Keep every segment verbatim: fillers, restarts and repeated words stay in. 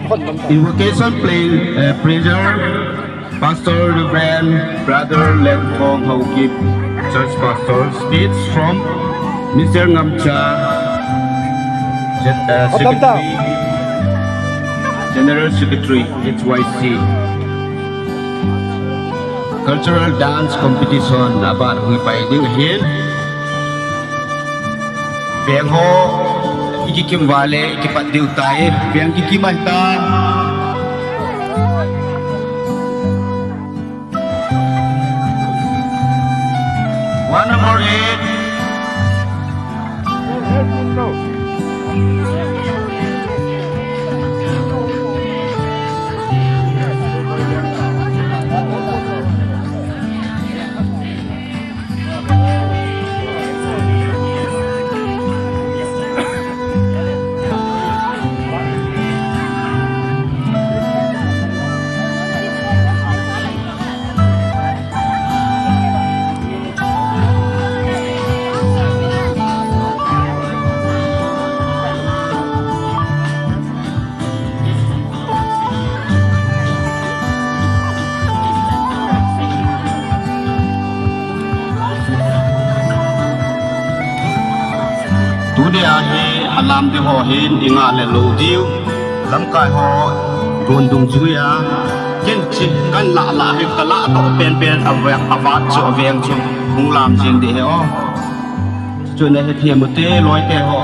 Invocation play, uh, prayer, Pastor Reverend Brother Lengthong Haokip, Church Pastor, speech from Mister Ngamcha, Gen-, uh, Secretary, General Secretary, H Y C. Cultural dance competition, aban hui pai ding ahin. Veng ho, ikikim vale, ikipat diu tai. Veng kikim ahitai. One number eight. Tuni ahi alam ding ho hin inga le lou diu. Lamkai ho don dungjuia. Ken chi kan lah lah hi ka lah toh penpen a veng a vat chu a veng chu hung lam jing ding ahi o. Chu na hethem u te, loi te ho.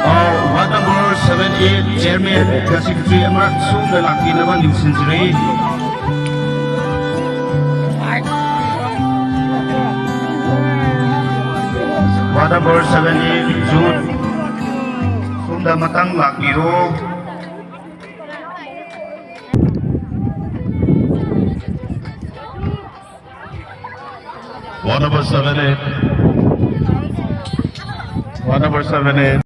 Oh, ward number seven eight, Chairman, Secretary, Amrak Sum, the lucky number, New Century. Ward number seven eight, Jude, Sum, the Matang, lucky row. Ward number seven eight. Ward number seven eight.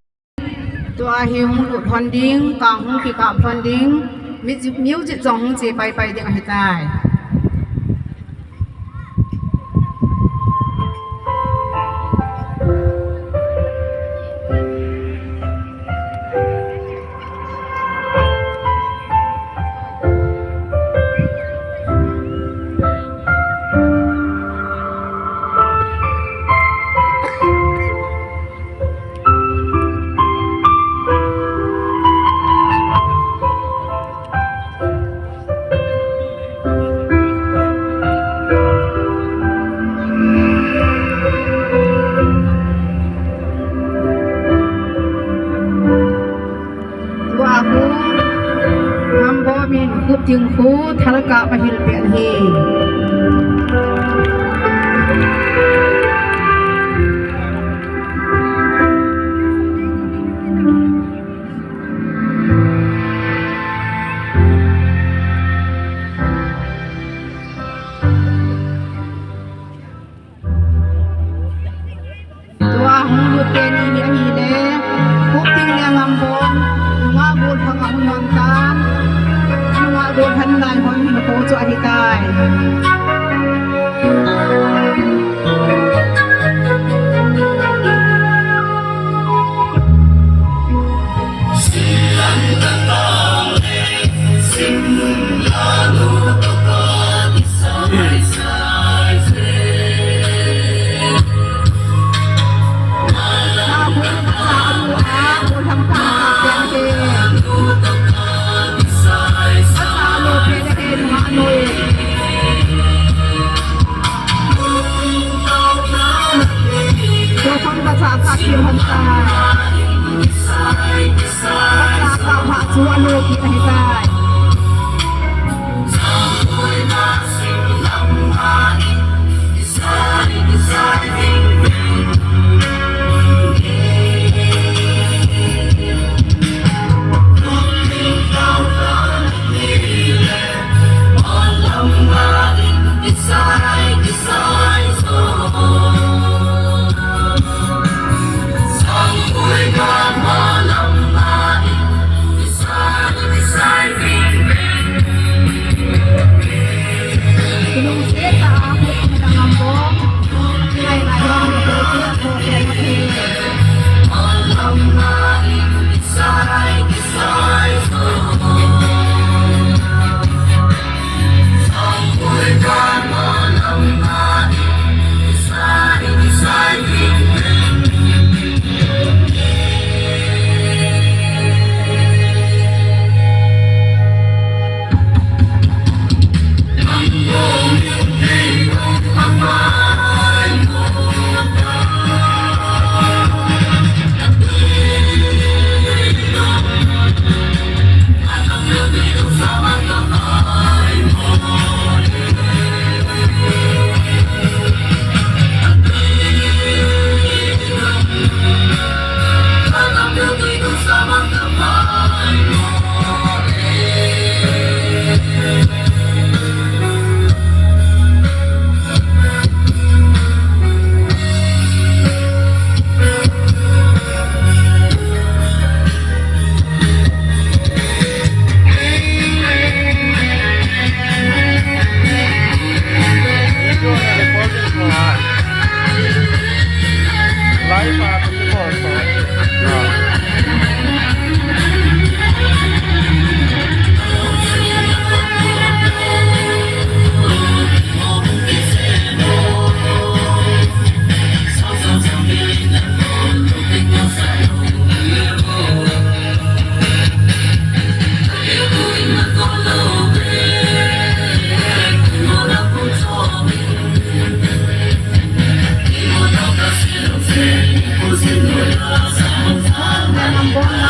Tua hi hung lut lhon ding, kang hung kikap lhon ding, music, music jong hung che pai pai ding ahitai. Tua khu, Ngambom in Khupting khu thalkap ahil pen ahi. Tua hung lut teni hi ahile, Khupting le Ngambom, nungah gollhang ahung lhon tan, nungah gollhang lai hon hin kho chu ahitai.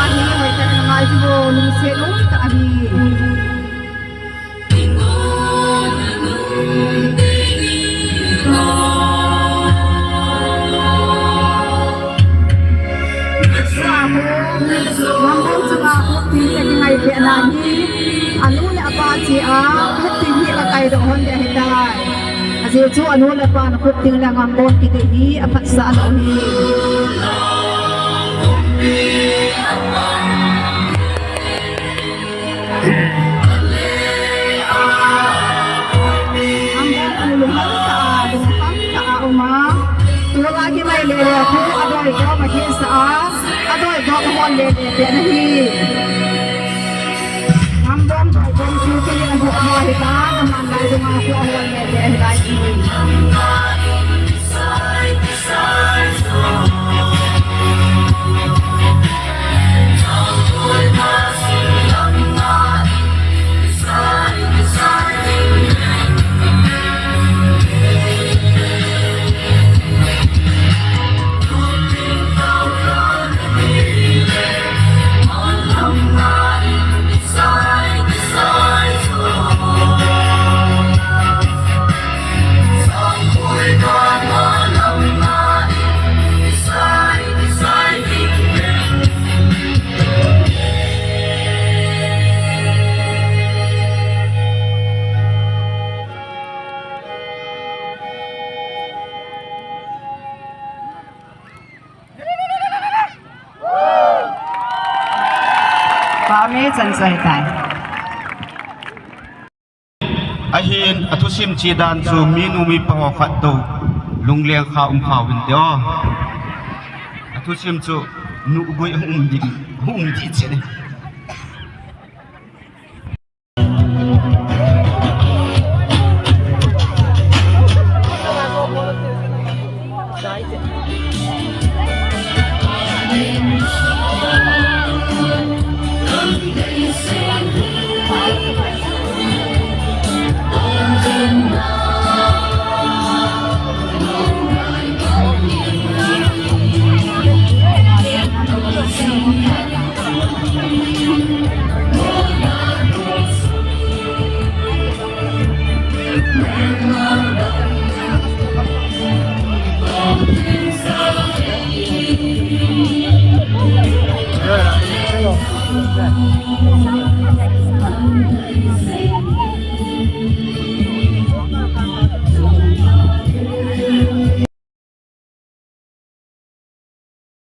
Ahi, hoitah in ngai jiu, lungset umtah ahi. Ngambon chunga khut ting le kingailutna hi, anu le apa chea khut ting hi akaidoh hon ding ahitai. Ajeh chu anu le apan khut ting le ngambon kiti hi aphatsah lou ahi. Ngambon chu lunghang tah a, lungkham tah a um a, tulai kinai le le khu adoi gom a kisah a, adoi gom hon le le pen ahi. Ngambon doi gom chu kei a hon ahitai, aman lai dunga khu ahon le le ahitai. Pame chan sai tai. Ahin, athusim che dan chu minu mipa ho khat to lungleng kha um kha uvin te o. Athusim chu nuguih um ding, um ding che ni.